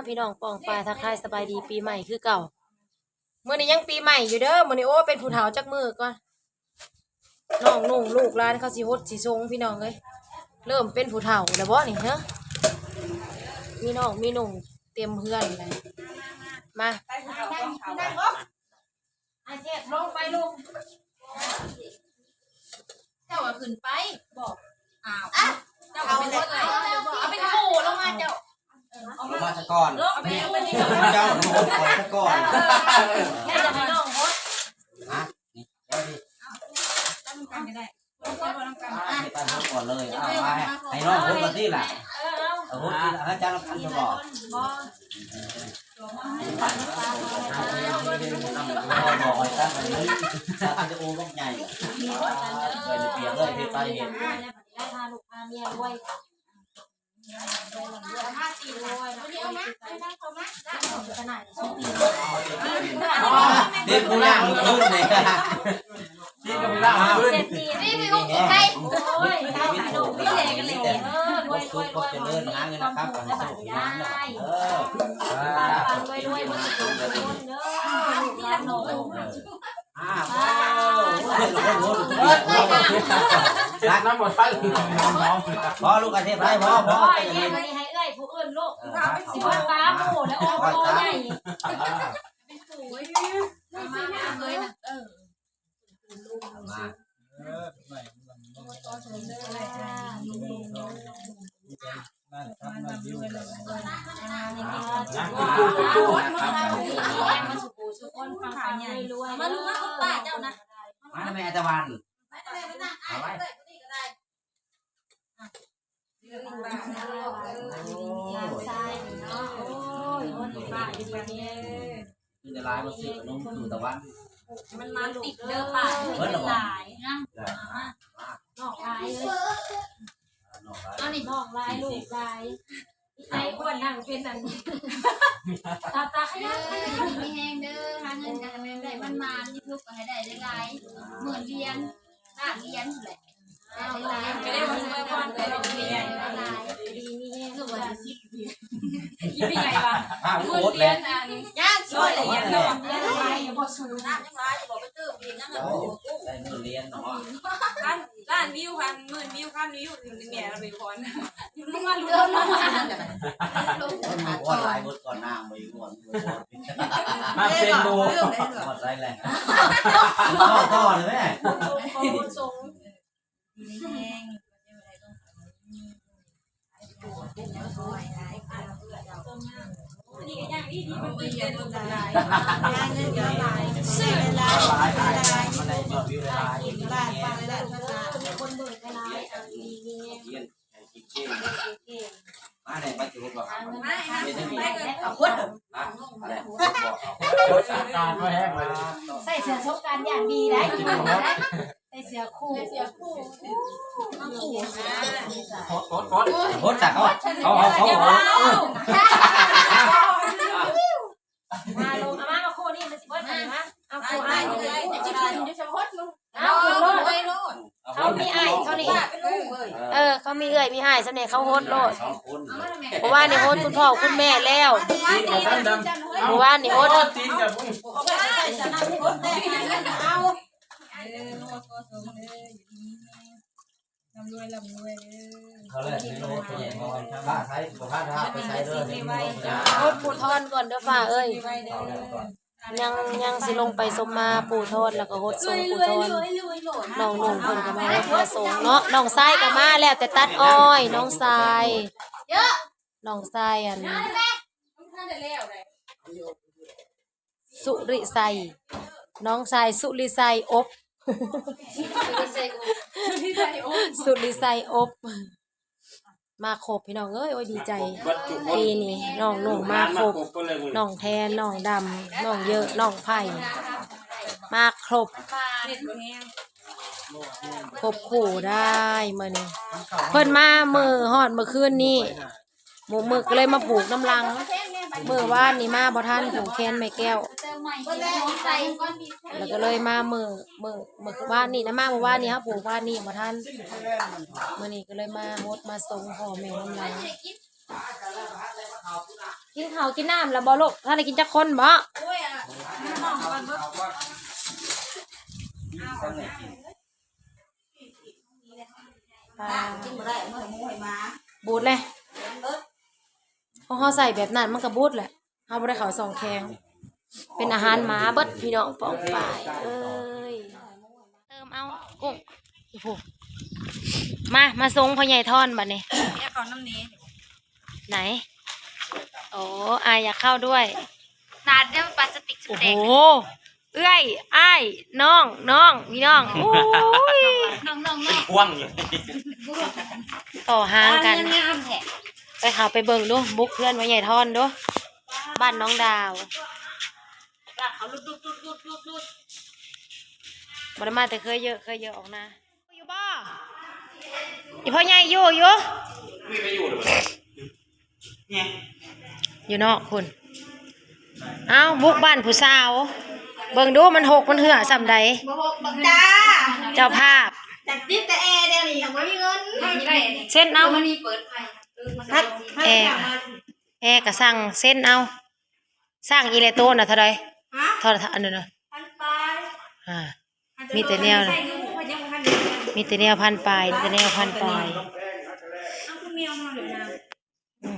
ພີ່ນ້ອງປ້ອງປາຍ ທັກທາຍສະບາຍດີປີໃໝ່ຄືເກົ່າ. ມື້ນີ້ຍັງປີໃໝ່ຢູ່ເດີ ມື້ນີ້ ໂອ້ ເປັນຜູ້ເຖົ້າຈັກມື້ກ່ອນ. ນ້ອງນຸ່ງລູກຫຼານເຂົາຊິຫົດຊິສົງພີ່ນ້ອງເອີຍ. ເລີ່ມເປັນຜູ້ເຖົ້າແລ້ວບໍ່ນີ້ເຮີ? ມີນ້ອງມີນຸ່ງເຕັມເຮືອນເລີຍ. ມາ ອາເຊບລົງໄປລູກ. ເຈົ້າກໍຂຶ້ນໄປ. ບອກ ອ້າວ ເຈົ້າກໍເປັນຜູ້ເອື້ອຍ ເອົາເປັນຜູ້ລົງມາເຈົ້າ. ເອີ ລົງມາຊະກ່ອນ. ເອົາໄປ ເອົາໄປນີ້ ເຈົ້າລົງມາຊະກ່ອນ. ແມ່ຈະໃຫ້ນ້ອງຫົດ. ຮະ ນີ້ ເອົາດິ ເອົານຳກັນກໍໄດ້. ອ່າ ເຮັດຕາມຫົດກ່ອນເລີຍ. ເອົາ ໃຫ້ ໃຫ້ນ້ອງຫົດກ່ອນຕິລະ. ເອີ ເອົາ ເອົາຫົດຕິລະ ໃຫ້ຈັກນຳກັນຊະບໍ່? ບໍ່ ບໍ່ໃຫ້ຕັ້ງໄປເລີຍ ສາດວິດີໂອບັກໃຫຍ່. ເອີ ເຮັດໄປເຮັດ ໄດ້ພາລູກພາເມຍລວຍ. ເດັກຜູ້ລ່າງຂຶ້ນເດ້ ເດັກຜູ້ລ່າງຂຶ້ນ. ເສດຖີ ນີ້ມີຫົກກິນໄກ່. ໂອ້ຍ ມີໂຊກມີລາບ ມີແຕ່ ເອີ ລວຍໆ ຄວາມສຸກຄວາມຈະເລີນ ຫາເງິນຫາຄຳ ໃຫ້ໂຊກໃຫ້ໝານເດີ. ເອີ ປັງໆ ລວຍໆ ໝົດທຸກຄົນເດີ ລູກຫຼານນ້ອງ. ອ້າວ ໂອ້ຍ ຄົນ ຄົນ ຄົນ ເອີ ຕັກນ້ຳບໍ່ທັນ ພໍລູກກະເທບໄທ ພໍ ພໍ ໃຫ້ເອື້ອຍຜູ້ອື່ນລູກ. ເອີ ຊິບໍ່ປາໝູ່ແລ້ວອອກໂຕໃຫຍ່. ເອີ ເອີ ມາ ເອີ ນັ້ນ ນັ້ນ ນັ້ນ ມາລູກມາ ຄຸນປ້າເຈົ້ານະ ມາແມ່ຕາວັນ ມາໄວ້ ກິນຫຼາຍ ມາຊື້ຂະໜົມສູ່ຕາວັນ. ມັນມາຕິດເດີປ້າ ເບິດແລ້ວບໍ່? ຫຼາຍ ຍັງ ນ້ອງຫຼາຍເລີຍ ນ້ອງຫຼາຍ ອັນນີ້ນ້ອງຫຼາຍ ສີ່ສິບ ລູກຫຼາຍ. ໃຫ້ອ້ວນນັ່ງເປັນອັນ ຕາຕາຂະຫຍັນ ເອີ ຢູ່ດີມີແຮງເດີ ຫາເງິນກໍໃຫ້ມັນໄດ້ມັນມານ ຢູທູບກໍໃຫ້ໄດ້ຫຼາຍໆ ໝື່ນຫຼຽນ ລ້ານຫຼຽນພຸ້ນແຫຼະ ຫຼາຍໆ ກໍໄດ້ມາຊ່ວຍກ່ອນເລີຍ ດີມີແຮງ ຄືວ່າສິບ ອີພີ່ໃຫຍ່ວ່າ ອ້າວ ໝື່ນຫຼຽນ ອັນ ຍັງຊ່ວຍຫຼຽນ ຫຼຽນຫຼາຍຢູ່ບໍ່ສູງ ນ້ຳຍັງຫຼາຍຢູ່ບໍ່ ໄປຕື່ມອີກ ຍັງ ໂອ້ ໄດ້ໝື່ນຫຼຽນເນາະ ລ້ານ ລ້ານວິວ ພັນ ໝື່ນວິວ ພັນວິວ ຢູ່ໃນແມ່ລະວິວກ່ອນ ຢູ່ລົງມາ ລຸ້ນລົງມາ ອອນລາຍເບິດກ່ອນນາງ ບໍ່ຢູ່ກ່ອນ ມາເປັນໝູ່ ຮອດໃສແຫຼະ ຕໍ່ ຕໍ່ເລີຍແມ່ ອັນນີ້ກໍຢ່າງດີ ທີ່ມັນຕື່ນເຕັ້ນລົງຫຼາຍ ຫາເງິນກໍຫຼາຍ ຊື້ຫຼາຍ ຫຼາຍ ຫຼາຍ ມັນໄດ້ຍອດວິວຫຼາຍ ຫຼາຍ ຫຼາຍ ຫຼາຍ ຄົນເບິ່ງກໍຫຼາຍ ດີມີແຮງ ຮຽນ ໃຫ້ເກັ່ງໆ ມາແດ່ ໄປຊິຫົດບໍ່ ມາ ມາ ມາ ເຮັດຈັ່ງນີ້ ໄປເລີຍ ຫົດ ຮະ ມາແດ່ ຫົດບໍ່ ສາການມາແຮງເລີຍ ໃສ່ເສື້ອສົງການຢ່າງດີໄດ໋ ໃສ່ເສື້ອຄູ່ ໃສ່ເສື້ອຄູ່ ຫົດ ຫົດ ຫົດ ຫົດ ເຂົາ ເຂົາ ເຂົາ ເຂົາ ເຂົາ ມາລົງ ເອົາມາ ມາຄູ່ນີ້ ມັນຊິເບິດອັນນີ້ມາ ເອົາຄູ່ອ້າຍ ເອົາຂຶ້ນໂລດ ເຂົາມີອ້າຍເຂົານີ້ ເອີ ເຂົາມີເອື້ອຍມີອ້າຍສ່ຳນີ້ ເຂົາຫົດໂລດ ເມື່ອວານນີ້ຫົດຄຸນພໍ່ຄຸນແມ່ແລ້ວ ເມື່ອວານນີ້ຫົດ ເອີ ຫົດ ຂໍສົມເດີ ຢູ່ດີມີແຮງ ລ່ຳລວຍ ລ່ຳລວຍເດີ ເຂົາແຫຼະ ໃຫ້ໂລດ ໃຫ້ໂລດ ຖ້າໃຊ້ ບໍ່ພາດ ຖ້າໄປໃຊ້ເດີ ໃຫ້ໂລດ ຫົດປູ່ທອນກ່ອນເດີປ້າເອີຍ ຍັງ ຍັງຊິລົງໄປສົມມາປູ່ທອນ ແລ້ວກໍຫົດສົງປູ່ທອນ ນ້ອງນຸ່ງເພິ່ນກໍມາຫົດມາສົງເນາະ ນ້ອງຊາຍກໍມາແລ້ວ ແຕ່ຕັດອ້ອຍ ນ້ອງຊາຍ ນ້ອງຊາຍ ອັນ ສຸລິໄຊ ນ້ອງຊາຍສຸລິໄຊອົບ ສຸລິໄຊອົບ ມາຄົບພີ່ນ້ອງເອີຍ ໂອ້ຍ ດີໃຈ ເບິດທຸກຄົນ ປີນີ້ນ້ອງນຸ່ງມາຄົບ ນ້ອງແທນ ນ້ອງດຳ ນ້ອງເຍີະ ນ້ອງໄຜ່ ມາຄົບ ຄົບຄູ່ໄດ້ມື້ນີ້ ເພິ່ນມາມື້ ຮອດມື້ຄືນນີ້ ໝູ່ມື້ກໍເລີຍມາຜູກນຳຫຼັງ ມື້ວານນີ້ມາບໍ່ທັນ ຜູກແຂນແມ່ແກ້ວ ແລ້ວກໍເລີຍມາມື້ ມື້ ມື້ວານນີ້ນະ ມາມື້ວານນີ້ ເຮົາຜູກວານນີ້ບໍ່ທັນ ມື້ນີ້ກໍເລີຍມາຫົດມາສົງພໍ່ແມ່ນຳຫຼັງ. ກິນເຂົ້າກິນນ້ຳແລ້ວບໍ່ລູກ? ທ່ານໄດ້ກິນຈັກຄົນບໍ່? ອ່າ ກິນບໍ່ໄດ້ ເມື່ອຍໝູໃຫ້ໝາ ບູດເລີຍ. ຂອງເຮົາໃສ່ແບບນັ້ນມັນກໍບູດແຫຼະ. ເຮົາບໍ່ໄດ້ເຂົ້າຊ່ອງແຂງ ເປັນອາຫານໝາເບິດພີ່ນ້ອງປ້ອງປາຍເອີຍ. ເຕີມເອົາກຸ້ງ. ໂອ້ໂຫ ມາ ມາສົ່ງພໍ່ໃຫຍ່ທອນບັດນີ້. ແກະເຂົ້ານຳນີ້ ໄຫນ? ໂອ້ ອາຍຢາກເຂົ້າດ້ວຍ. ໜາດເດີ ປາສະຕິກ ໂອ້ໂຫ ເອື້ອຍ ອ້າຍ ນ້ອງ ນ້ອງ ພີ່ນ້ອງ. ໂອ້ຍ ນ້ອງໆໆ ພວງຢູ່ ຕໍ່ຫາງກັນ. ງາມໆແທ້. ໄປ ເຂົ້າໄປເບິ່ງດູ ບຸກເຮືອນພໍ່ໃຫຍ່ທອນດູ ບ້ານນ້ອງດາວ. ບໍ່ໄດ້ມາແຕ່ເຄີຍເຢີ ເຄີຍເຢີອອກນາ. ຢູ່ບໍ່? ອີພໍ່ໃຫຍ່ຢູ່ ຢູ່ ຢູ່ນອກພຸ້ນ. ເອົ້າ ບຸກບ້ານຜູ້ສາວ ເບິ່ງດູມັນຫົກມັນເຫື່ອສ່ຳໃດ. ບໍ່ຫົກດອກຈ້າ ເຈົ້າພາບ. ຈັກຕິດແຕ່ແອດຽວນີ້ຍັງບໍ່ມີເງິນ. ເຊັນເອົາ ມັນມີເປີດໄຟ ແອ ແອກໍສັ່ງເຊັນເອົາ. ສ້າງອີແລໂຕນະເທົ່າໃດ? ຮະ? ເທົ່າ ອັນນັ້ນນະ ພັນປາຍ. ອ່າ ມີແຕ່ແນວ ມີແຕ່ແນວພັນປາຍ ມີແຕ່ແນວພັນປາຍ. ເອົາຄືແມວມາເລີຍນະ. ອືມ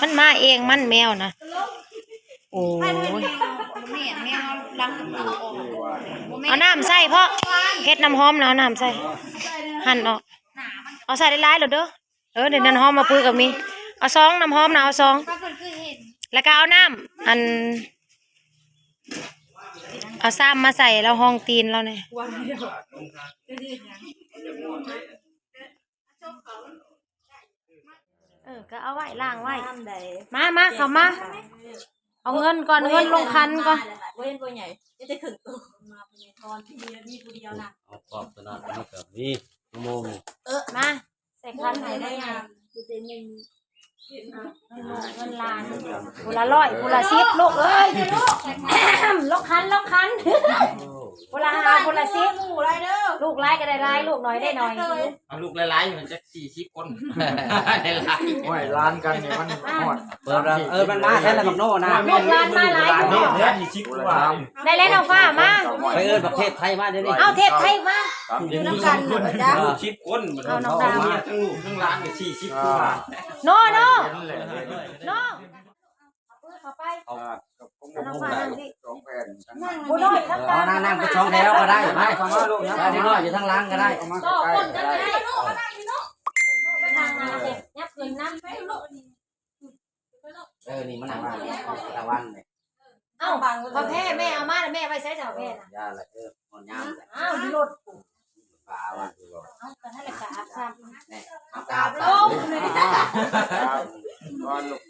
ມັນມາເອງມັນແມວນະ. ໂອ້ຍ ແມ່ນແມວຫຼັງປະຕູອອກ. ເອົານ້ຳໃສ່ເພາະ ເຮັດນ້ຳຫອມນະ ເອົານ້ຳໃສ່ ຫັນອອກ. ເອົາໃສ່ຫຼາຍໆໂລດເດີ. ເອີ ເດີ ນ້ຳຫອມມາປຸຍກໍມີ. ເອົາຊອງ ນ້ຳຫອມນະ ເອົາຊອງ ແລ້ວກໍເອົານ້ຳ ອັນ ເອົາຊາມມາໃສ່ລາວ ຮອງຕີນລາວແດ່. ເອີ ກໍເອົາໄວ້ ລ້າງໄວ້. ມາ ມາ ເຂົ້າມາ. ເອົາເງິນກ່ອນ ເງິນລົງຂັນກ່ອນ. ບໍ່ເຫັນບໍ່ໃຫຍ່ ມີແຕ່ເຄິ່ງໂຕ. ມາເປັນທອນທີ່ມີຜູ້ດຽວນະ. ເອົາປອບຕະໜາດນີ້ກໍມີ ໂມງ. ເອີ ມາ ໃສ່ຂັນໃຫ້ໄດ້ງາມ ເງິນລູກເງິນຫຼານ ຜູ້ລະຮ້ອຍ ຜູ້ລະສິບ ລູກເອີຍ. ລົງຂັນ ລົງຂັນ ຜູ້ລະຫ້າ ຜູ້ລະສິບ. ລູກຫຼາຍກໍໄດ້ຫຼາຍ ລູກໜ້ອຍໄດ້ໜ້ອຍ. ເອົາລູກຫຼາຍໆ ມັນຈັກສີ່ສິບຄົນ ຫຼາຍໆ. ໂອ້ຍ ຫຼານກັນນີ້ມັນຮອດ ເອີ ມັນມາແຄ່ລະບັກໂນນະ. ລູກຫຼານມາຫຼາຍ ຫຼານນີ້ສິບກວ່າ. ໄດ້ແລ້ວ ນ້ອງຟ້າມາ ໄປເອີ້ນບັກເທບໄທມາດຽວນີ້. ເອົາເທບໄທມາ ຢູ່ນຳກັນນະ. ເອີ ສິບຄົນ ເອົານ້ອງດາວມາ ທັງລູກທັງຫຼານກໍສີ່ສິບກວ່າ. ໂນ ໂນ ໂນ ເອົາເປີດເຂົ້າໄປ. ເອົາ ເອົານ້ອງຟ້ານັ່ງພີ້ ສອງແຜ່ນ ຜູ້ນ້ອຍນຳກັນ ເອົານັ່ງ ນັ່ງເປັນສອງແຖວກໍໄດ້. ມາ ເຂົ້າມາລູກ ມາ ເດັກນ້ອຍຢູ່ທາງຫຼັງກໍໄດ້. ມາໃກ້ໆ ຕໍ່ຄົນກໍໄດ້. ເອີ ໂນ ໄປທາງໜ້າເດ້ ຫຍັບຂຶ້ນນຳ. ເອີ ນີ້ມານັ່ງຕາວັນນີ້. ເອົ້າ ຜ້າແພແມ່ເອົາມາແລ້ວ ແມ່ໄວ້ໃສເຈົ້າແພນະ? ຢ່າລະ ເອີ ຮອດຍາມແລ້ວ. ອ້າວ ຢູ່ລົດ ປາວ່າ ເອົ້າ ກໍຫັ້ນແຫຼະ ກໍອາບຊ້ຳ ແນ່ ເອົາ ກໍອາບຊ້ຳ ນອນລົງ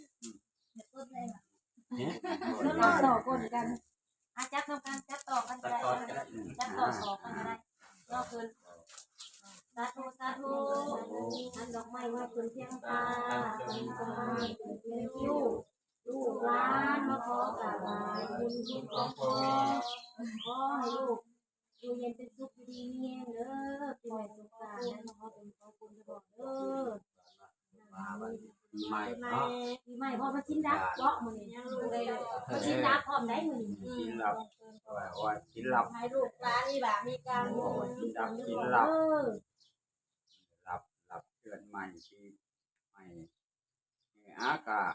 ນອນຕໍ່ກົນກັນ. ອ່ະ ຈັບນຳກັນ ຈັບຕໍ່ກັນກໍໄດ້ ຈັບຕໍ່ສອກກັນກໍໄດ້ ຍໍຂຶ້ນ. ສາທຸ ສາທຸ ອັນດອກໄມ້ມາຂຶ້ນພຽງຕາ ລູກຫຼານມາຂໍກາບໄຫວ້ບຸນຄຸນຂອງພໍ່ ຂໍໃຫ້ລູກຢູ່ເຢັນເປັນສຸກ ຢູ່ດີມີແຮງເດີ ປີໃໝ່ສົງການ ໃຫ້ເຮົາເປັນຂອງບຸນຂອງເດີ. ປີໃໝ່ເນາະ ປີໃໝ່ ເພາະມັນສິນດັບເນາະ ມື້ນີ້ຍັງບໍ່ໄດ້ ມັນສິນດັບພ້ອມໄດ໋ມື້ນີ້. ສິນດັບ ເອີ ວ່າສິນຫຼັບ ໃຫ້ລູກຫຼານມີບາບມີກຳ ໂອ້ ສິນດັບ ສິນຫຼັບ ເອີ ຫຼັບ ຫຼັບເດືອນໃໝ່ ປີໃໝ່ ອາກາດ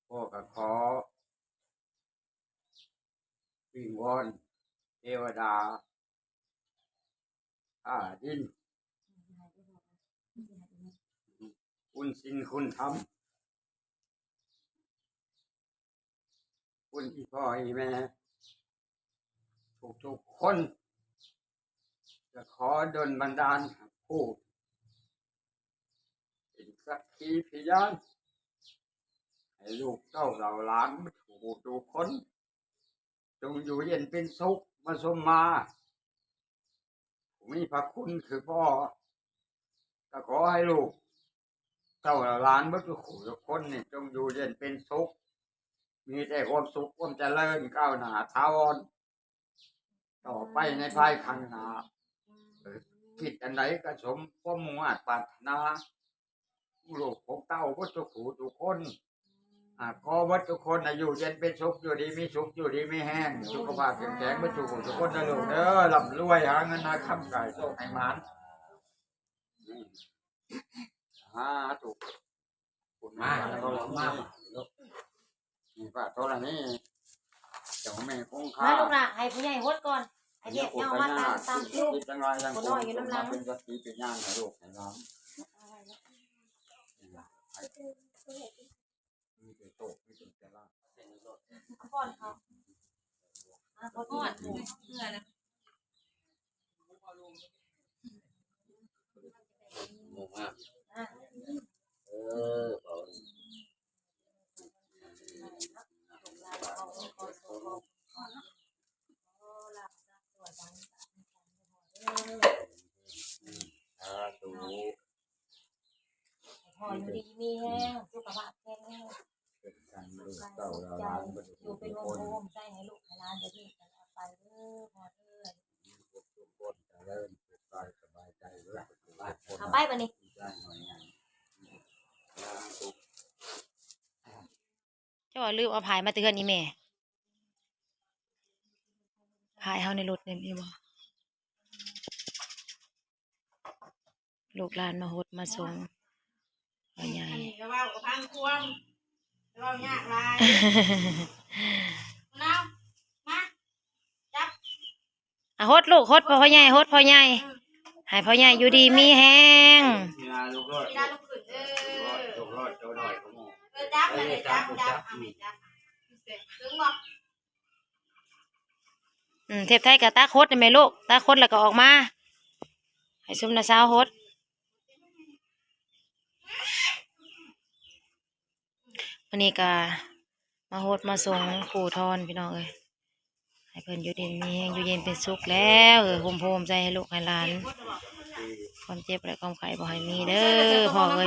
ພໍ່ກໍຂໍວິງວອນເທວະດາ ຟ້າດິນ ຄຸນສິນຄຸນທຳ ຄຸນອີ່ພໍ່ອີ່ແມ່ ທຸກໆຄົນ ຈະຂໍດົນບັນດານໃຫ້ຜູ້ເປັນສັກຂີພະຍານ ໃຫ້ລູກເຕົ້າເຫຼົ່າຫຼານທຸກຜູ້ທຸກຄົນ ຈົ່ງຢູ່ເຢັນເປັນສຸກມາສົມມາ ຜູ້ມີພະຄຸນຄືພໍ່ ກໍຂໍໃຫ້ລູກເຕົ້າເຫຼົ່າຫຼານເບິດທຸກຜູ້ທຸກຄົນນີ້ ຈົ່ງຢູ່ເຢັນເປັນສຸກ ມີແຕ່ຄວາມສຸກຄວາມຈະເລີນກ້າວໜ້າຖາວອນ ຕໍ່ໄປໃນພາຍຂ້າງໜ້າ ຄິດອັນໃດກໍສົມຄວາມມຸ່ງມາດປາດຖະໜາ ຂອງລູກຂອງເຕົ້າເບິດທຸກຜູ້ທຸກຄົນ ອ່າ ຂໍເບິດທຸກຄົນໃຫ້ຢູ່ເຢັນເປັນສຸກ ຢູ່ດີມີສຸກ ຢູ່ດີມີແຮງ ສຸຂະພາບເຂັ້ມແຂງເບິດທຸກຜູ້ທຸກຄົນເດີລູກເດີ ລ່ຳລວຍ ຫາເງິນຫາຄຳ ກາຍໂຊກໃຫ້ໝານ ສາທຸ ບຸນມາ ມາ ມາ ມາ ລູກ ນີ້ ປ້າໂຕລະນີ້ ເຈົ້າແມ່ຄົງຄາ ມາລູກຫຼ້າ ໃຫ້ຜູ້ໃຫຍ່ຫົດກ່ອນ ໃຫ້ແຍກເຫຍົາອອກມາຕາມ ຕາມຄິວ ຜູ້ນ້ອຍຢູ່ນຳຫຼັງ ເປັນສັກຂີເປັນຍານໃຫ້ລູກໃຫ້ຫຼານ ມີແຕ່ໂຊກ ມີແຕ່ລາບ ເອົາກ່ອນເຂົາ ອ່າ ຂໍໂທດ ເມື່ອນະ ເອີ ສາທຸ ຂໍໃຫ້ພໍ່ຢູ່ດີມີແຮງ ສຸຂະພາບແຂງແຮງ ເປັນກັນລູກເຕົ້າຫຼານເບິດທຸກຄົນ ຢູ່ເປັນຮົ່ມໂພຮົ່ມໃຈໃຫ້ລູກໃຫ້ຫຼານ ແບບນີ້ຕະຫຼອດໄປເດີພໍ່ເດີ ເອົາໄປບາດນີ້ ເຈົ້າວ່າລືມເອົາພາຍມາແຕ່ເຮືອນອີ່ແມ່ ພາຍເຮົາໃນລົດນີ້ມີບໍ່? ລູກຫຼານມາຫົດມາສົງພໍ່ໃຫຍ່ ອັນນີ້ກໍເວົ້າກັບພັງຄວາມ ເວົ້າຍາກຫຼາຍ ເອົາ ມາ ຈັບ ອ່ະ ຫົດລູກ ຫົດພໍ່ໃຫຍ່ ຫົດພໍ່ໃຫຍ່ ເອີ ໃຫ້ພໍ່ໃຫຍ່ຢູ່ດີມີແຮງ ເວລາລຸກຂຶ້ນ ເອີ ເອີ ຈັບ ນັ້ນແຫຼະ ຈັບ ຈັບ ເອົາແມ່ຈັບ ເອົາແມ່ຈັບ ເຖິງບໍ່? ອືມ ເທບໄທກໍຕັກຫົດແມ່ລູກ ຕັກຫົດແລ້ວກໍອອກມາ ໃຫ້ຊຸມນ້າສາວຫົດ ມື້ນີ້ກໍມາຫົດມາສົງປູ່ທອນພີ່ນ້ອງເອີຍ ໃຫ້ເພິ່ນຢູ່ດີມີແຮງ ຢູ່ເຢັນເປັນສຸກແລ້ວ ເອີ ໂຮມໂພມໃຈໃຫ້ລູກໃຫ້ຫຼານ ຄວາມເຈັບແລະຄວາມໄຂ້ບໍ່ໃຫ້ມີເດີພໍ່ເອີຍ.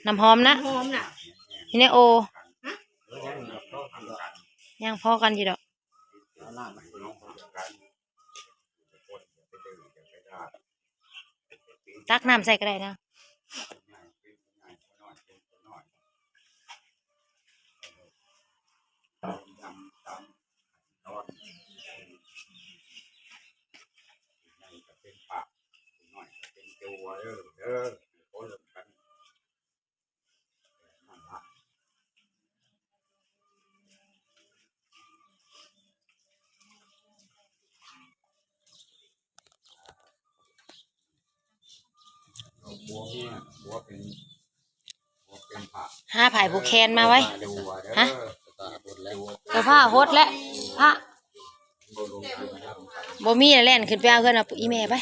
ນ້ຳຫອມນະ ນ້ຳຫອມນະ ນີ້ແນ່ໂອ ຮະ ຍັງພໍກັນຢູ່ດອກ ຕັກນ້ຳໃສ່ກໍໄດ້ນະ. ຫາຜາຍຜູກແຂນມາໄວ້ ຮະ ເອີ ຜ້າຫົດແລ້ວ ຜ້າ ບໍ່ມີ ແລ່ນຂຶ້ນໄປເອົາເຮືອນ ເອົາອີ່ແມ່ໄປ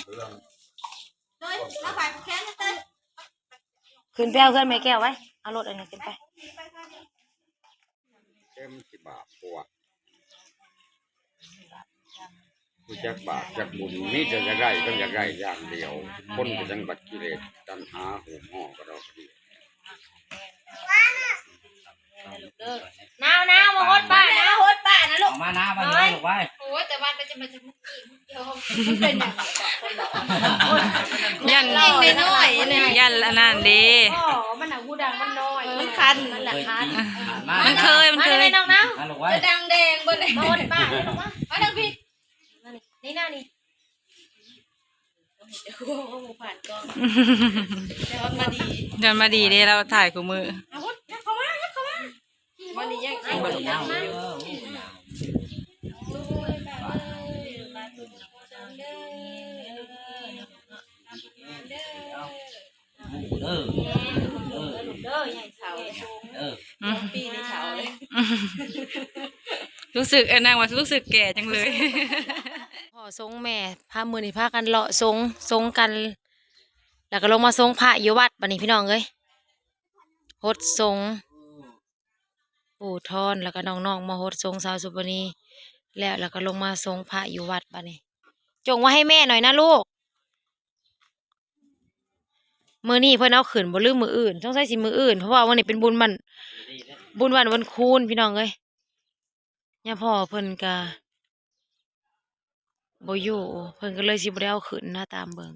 ຂຶ້ນໄປເອົາເຮືອນແມ່ແກ້ວໄວ້ ເອົາລົດອັນນີ້ຂຶ້ນໄປ ເຕັມຊິບາດກວ່າ ບໍ່ຈັກບາບຈັກບຸນ ມີແຕ່ຢາກໄດ້ກັບຢາກໄດ້ຢ່າງດຽວ ຄົນກໍຈັ່ງບັດກິເລດຕັນຫາໂຫມຫໍ່ກະດອກກະເດຍ. ໜາວໆ ມາຫົດປ້ານະ ຫົດປ້ານະລູກ ອອກມານາ ມາຢູ່ໄວ້ລູກໄວ້ ໂອ້ຍ ແຕ່ວ່າໄປຈະມາຈະ ມັນເປັນຫຍັງ ຢ້ານ ນ້ອຍໆ ຢ້ານອັນນັ້ນເດ້ ອໍ ມັນໜັກ ຫູດັງມັນນ້ອຍ ມັນຄັນ ມັນລະຄັນ ມັນເຄີຍ ມັນເຄີຍ ມາແມ່ນ້ອງນາວ ມາລູກເອີຍ ຈະດັງແດງເບິດເລີຍ ມາຫົດປ້ານະລູກມາ ມາທາງພີ້ ນີ້ນະນີ້ ໂອ້ໂຫ ຜ່ານກ້ອງ ແຕ່ວ່າມາດີ ແຕ່ວ່າມາດີເດ້ ລາວຖ່າຍຄູ່ມື້ ເອົາຫົດ ຍັບເຂົ້າມາ ຍັບເຂົ້າມາ ບໍ່ນີ້ຍັງ ເອີ ເອີ ເອີ ເອີ ເອີ ເອີ ເອີ ໃຫຍ່ເຖົ້າເລີຍ ເອີ ອືມ ປີນີ້ເຖົ້າເລີຍ ຮູ້ສຶກ ເອີ ນາງວ່າຮູ້ສຶກແກ່ຈັງເລີຍ ພໍ້ສົງແມ່ ພາ ມື້ນີ້ພາກັນເລາະສົງ ສົງກັນ ແລ້ວກໍລົງມາສົງພະຢູ່ວັດ ບາດນີ້ພີ່ນ້ອງເອີຍ ຫົດສົງ ປູ່ທອນ ແລ້ວກໍນ້ອງໆ ມາຫົດສົງສາວສຸບານີ ແລ້ວ ແລ້ວກໍລົງມາສົງພະຢູ່ວັດບາດນີ້ ຈົ່ງໄວ້ໃຫ້ແມ່ໜ້ອຍນະລູກ ມື້ນີ້ເພິ່ນເອົາຂຶ້ນບໍ່ ຫຼືມື້ອື່ນ ສົງໄສຊິມື້ອື່ນ ເພາະວ່າມື້ນີ້ເປັນບຸນວັນ ບຸນວັນວັນຄູນ ພີ່ນ້ອງເອີຍ ຍາພໍ່ເພິ່ນກະບໍ່ຢູ່ ເພິ່ນກໍເລີຍຊິບໍ່ໄດ້ເອົາຂຶ້ນນະ ຕາມເບິ່ງ.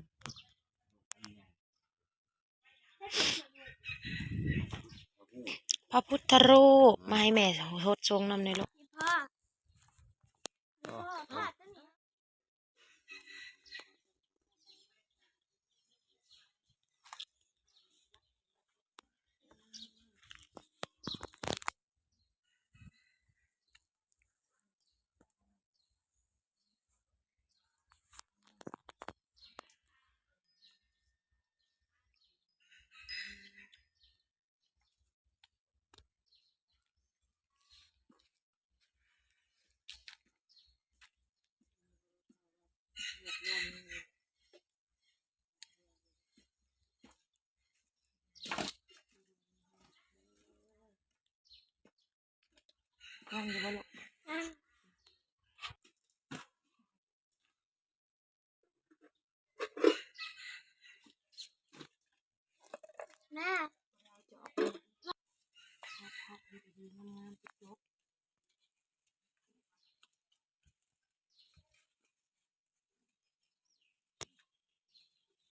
ພ ພະພຸດທະຮູບ ມາໃຫ້ແມ່ຫົດສົງນຳແດ່ລູກ. ວ່າງຢູ່ບໍ່ລູກ?